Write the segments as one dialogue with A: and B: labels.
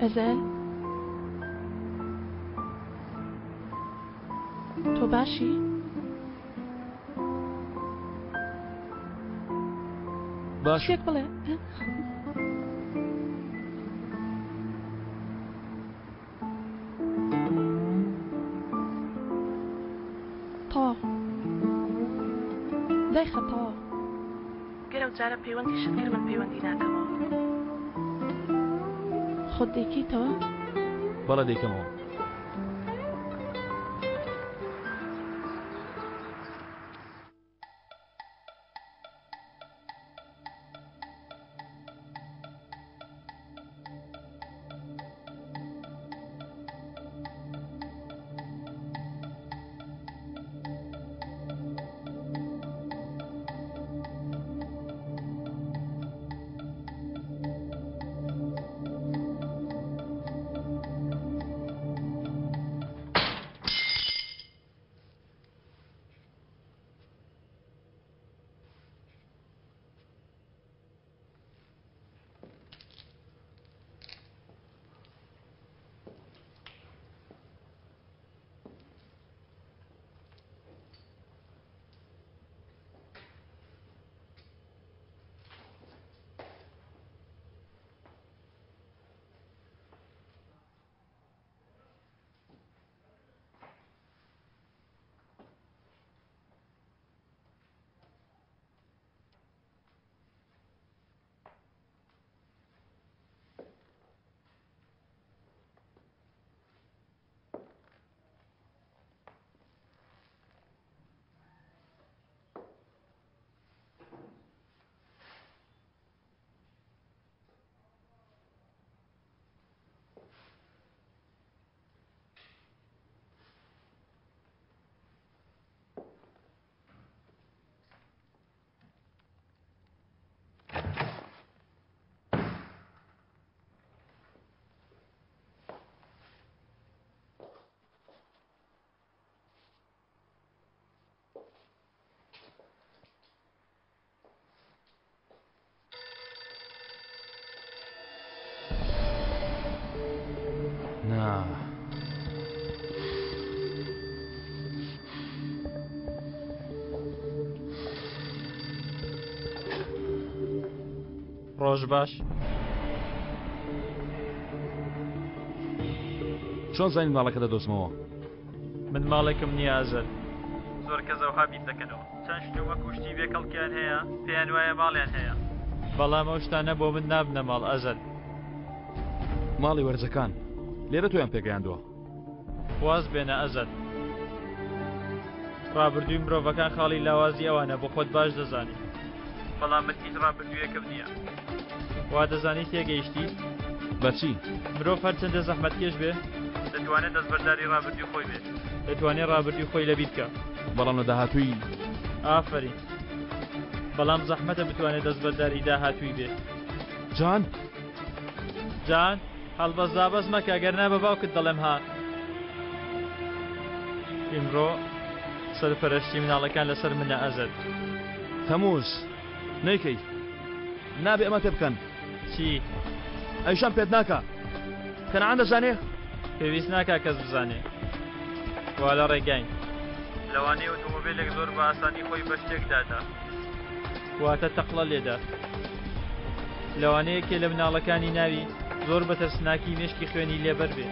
A: ئەزەل تۆ باشی؟
B: باش
A: شتێک بڵێ. تەواو دایخە تەواو. گەر ئەو جارە پەیوەندیشت کرد من پەیوەندی ناکەمەوە. خۆت دەیکەیتەوە؟
B: بەڵێ دەیکەمەوە. نا.
C: ڕۆژ باش.
B: چۆن زانیت ماڵەکە دەدۆزمەوە؟
C: من ماڵێکم نییە ئازەر. زۆر کەس ئەوها بیر دەکەنەوە. چەند شتومەک و شتی بێ کەڵکیان هەیە، پێیان وایە ماڵیان هەیە. بەڵام ئەو شتانە بۆ من نابنە ماڵ ئەزەل.
B: ماڵی وەرزەکان لێرە تۆیان پێگەیاندووە.
C: واز بێنە ئەزەل. ڕابردووی مرۆڤەکان خاڵی لاوازی ئەوانە بۆ خۆت باش دەزانی. بەڵام من هیچ ڕابردوویەکم نییە. وا دەزانی تێگەیشتی؟
B: بەچی؟
C: مرۆڤ هەرچەندە زەحمەتکێش بێ دەتوانێت دەستبەرداری ڕابردووی خۆی بێ. دەتوانێت ڕابردووی خۆی لەبیر بکا.
B: بەڵام لە داهاتووی.
C: ئافەرین. بەڵام زەحمەتە بتوانێت دەستبەرداری داهاتووی بێ.
B: جان؟
C: جان، هەڵبەست دابەست مەکە گەر نا بە باوکت دەڵێم ها. ئیمڕۆ سەرپەرەشتی مناڵەکان لەسەر منە ئەزەد.
B: تەمووز، نەیکەی. نابێ ئەمە پێ بکەن.
C: چی؟
B: ئەیشان پێت ناکا. کەنعان دەزانێ؟
C: پێویست ناکا کەس بزانێ. وا لە ڕێگاین. لەوانەیە ئۆتۆمۆبیلێک زۆر بە ئاسانی خۆی بە شتێک دادا. واتە تەقڵە لێدات. لەوانەیە یەکێ لە مناڵەکانی ناوی زۆر بە ترسناکی مێشکی خوێنی لێبەر بێ.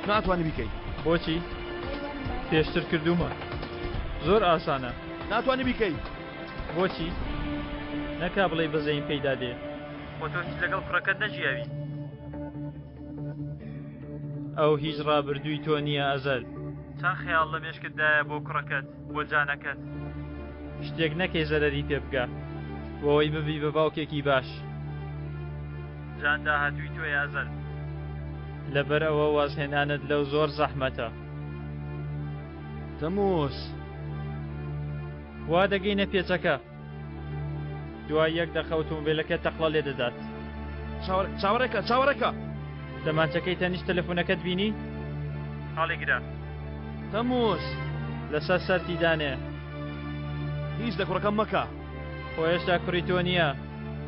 B: ناتوانی بیکەی.
C: بۆچی؟ پێشتر کردوومە. زۆر ئاسانە.
B: ناتوانی بیکەی.
C: بۆچی؟ نەکا بڵێی بەزەییم پێیدا دێ. خۆ تۆ هیچ لەگەڵ کوڕەکەت نەژیاوی. ئەو هیچ ڕابردووی تۆ نییە ئەزەل. چەند خەیاڵ لە مێشکتدایە بۆ کوڕەکەت، بۆ جانەکەت. شتێک نەکەی زەرەری پێ بگا. بۆ ئەوەی ببی بە باوکێکی باش. جان داهاتووی تۆیە ئەزەل. لەبەر ئەوە وازهێنانت لەو زۆر زەحمەتە.
B: تەمووز.
C: وا دەگەینە پێچەکە. دوای یەک دەقە ئۆتۆمبیلەکە تەقڵە لێ دەدات.
B: چاوەڕێکە، چاوەڕێکە!
C: دەمانچەکەی تەنیشت تەلەفۆنەکەت بینی؟ هەڵیگرە.
B: تەمووز!
C: لەسەر سەرتی دانێ.
B: هیچ لە کوڕەکەم مەکە.
C: خۆ هێشتا کوڕی تۆ نییە.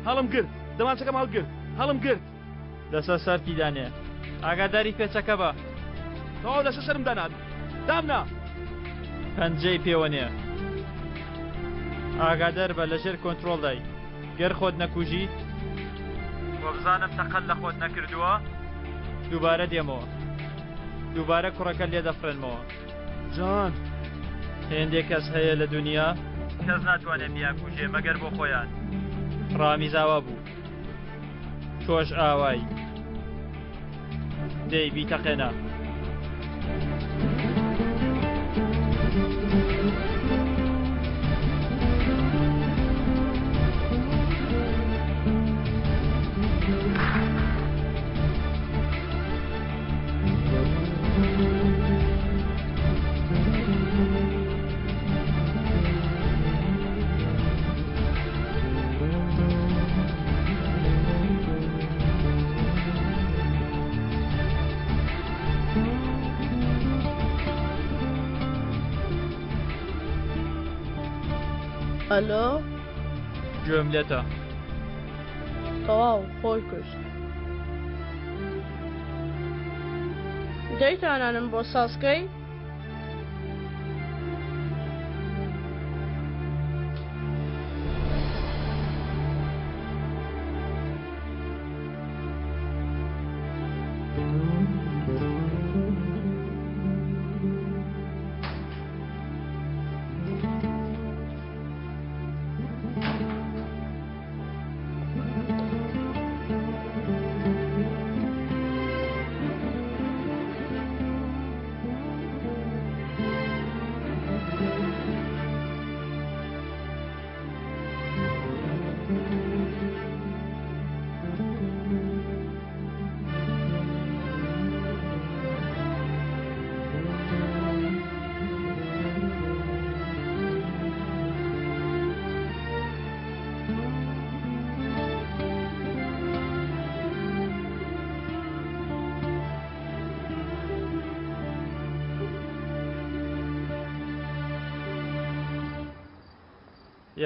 B: هەڵم گرت، دەمانچەکەم هەڵگرت، هەڵم گرت.
C: لەسەر سەرتی دانێ. ئاگاداری پێچەکە بە.
B: تەواو لەسەر سەرم دانا. دامنا.
C: پەنجەی پێوە نێ. ئاگادار بە لەژێر کۆنترۆڵدای. گەر خۆت نەکوژی. وەبزانم تەقەت لە خۆت نەکردووە. دووبارە دێمەوە. دووبارە کوڕەکەت لێ دەفڕێنمەوە.
B: جان.
C: هێندێک کەس هەیە لە دونیا. کەس ناتوانێ بیانکوژێ مەگەر بۆ خۆیان. ڕامیز ئاوا بوو. تۆش ئاوای. دەی بیتەقێنە.
A: ئەلۆ
C: گوێم لێتە.
A: تەواو خۆی کوشت. دەی تانانم بۆ سازکەی؟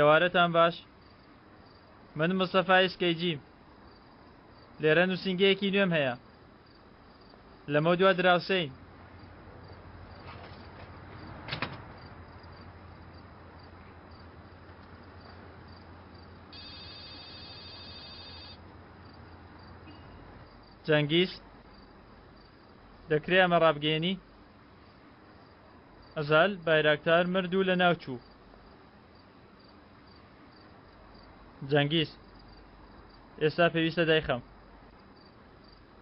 C: ئێوارەتان باش من مستەفا ئیسکەیجیم لێرە نووسینگەیەکی نوێم هەیە لەمە دوا دراوسێین جەنگیز دەکرێ ئەمە ڕابگەیەنی؟ ئەزال بایراکتار مرد و لەناو چوو. جەنگیز ئێستا پێویستە دایخەم.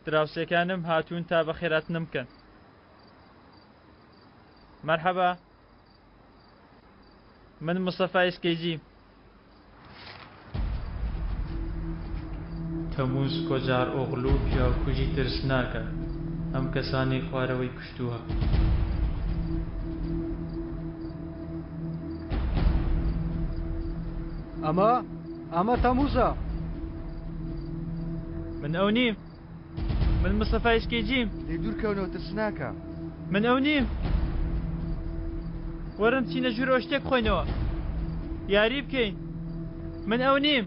C: دراوسێکانم هاتوون تا بەخێراتنم بکەن. مەرحەبا من مستەفا ئیسکەیجیم. تەموز کۆجارئۆغلو پیاوکوژی ترسناکە، ئەم کەسانەی خوارەوەی کوشتووە.
D: ئەمە ئەمە تەموزە.
C: من ئەو نیم. من مستەفا ئیسکەیجیم.
E: لێی دوورکەونەوە ترسناکە.
C: من ئەو نیم. وەرن بچینە ژوورەوە شتێک بخۆینەوە. یاری بکەین. من ئەو نیم.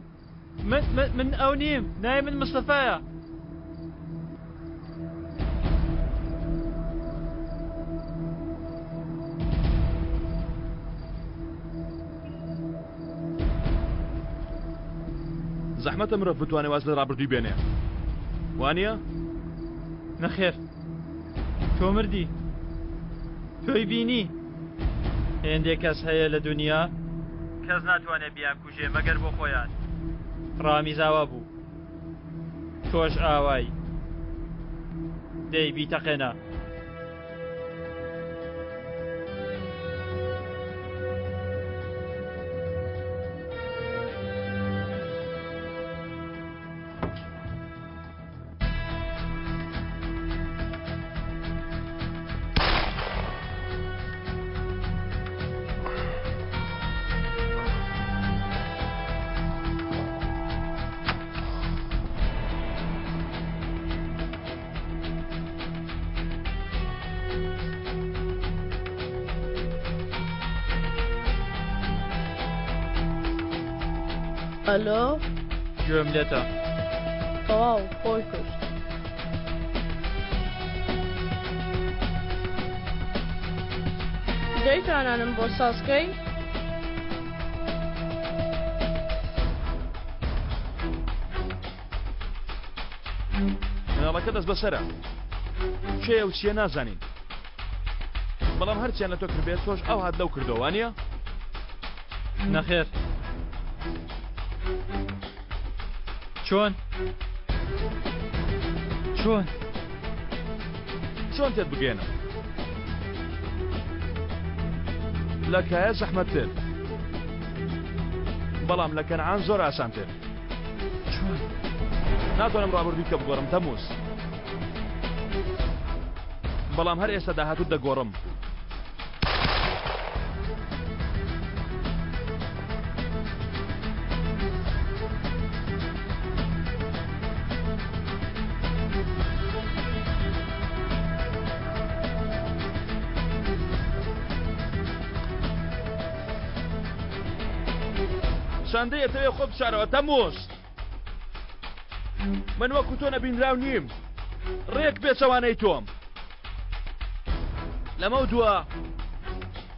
C: من من من ئەو نیم. ناوی من مستەفایە.
B: زەحمەتە مرۆڤ بتوانێ واز لە ڕابردووی بێنێ وانە؟
C: نەخێر تۆ مردی تۆی بینی هێندێک کەس هەیە لە دنیا کەس ناتوانێت بیانکوژێ مەگەر بۆ خۆیان ڕامیز ئاوا بوو تۆش ئاوای دەی بیتەقێنە.
A: ئەلۆ
C: گوێم لێتە.
A: تەواو خۆی کوشت.
E: دەیتوانانم بۆ سازکەی؟
B: مناڵەکە دەست بەسەرە کێیە و چییە نازانین بەڵام هەرچیان لە تۆ کردبێت تۆش ئەو هات لەو کردەوە وانە؟
C: نەخێر چۆن چۆن
B: چۆن تێت بگەێنم لە کایە زەحمەتتر بەڵام لە کەنعان زۆر ئاسانتر
C: چۆن؟
B: ناتوانم ڕابردووی کە بگۆڕم تەموز بەڵام هەر ئێستا داهاتوو دەگۆڕم. چەندەی ئەتەوێ خۆ بشارەوە تەموز من وەکو تۆ نەبینراو نیم ڕێک پێچەوانەی تۆم لەمە دووە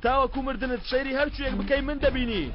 B: تاوەکو مردنت سەیری هەرچوێک بکەی من دەبینی.